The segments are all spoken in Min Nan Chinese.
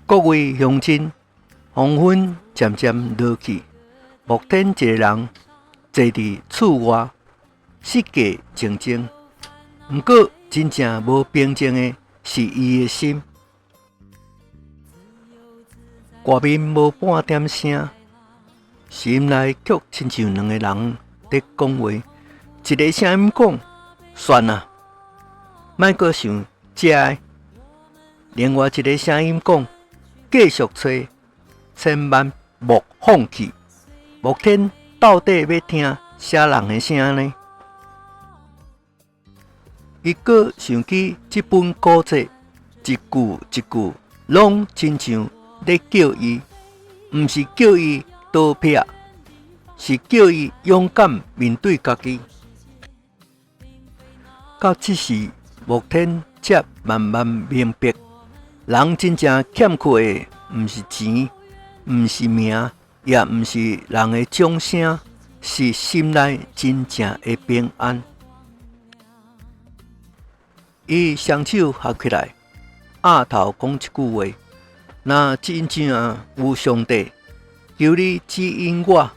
各位鄉親，黃昏漸漸落去，牧天一个人坐佇厝外，四界靜靜。毋過真正無平靜的是伊的心。外面無半點聲，心內卻親像兩个人佇講話。一个聲音講：算啦，莫閣想這个。另外一个聲音講：繼續揣，千萬莫放棄。牧天到底欲聽啥人的聲呢？伊閣想起這本古冊，一句一句攏親像咧叫伊，毋是叫伊逃避，是叫伊勇敢面對家己。到這時，牧天才慢慢明白，人真正欠缺的，毋是錢，毋是名，也毋是人的掌聲，是心內真正的平安。伊雙手合起來，額頭講一句話：若真正有上帝，求你指引我。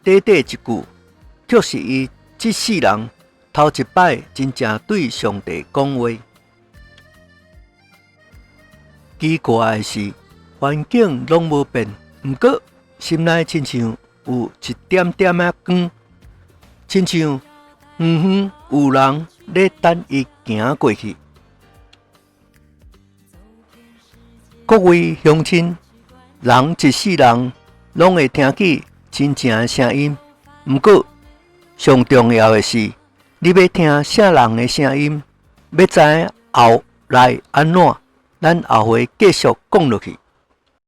短短一句，卻是伊這世人頭一擺真正對上帝講話。奇怪的是，環境攏無變，毋過心內親像有一點點仔光，親像遠遠有人咧等伊行過去。各位鄉親，人一世人攏會聽見真正的聲音，毋過上重要的是，你欲聽啥人的聲音，欲知影後來按怎，咱後回繼續講落去。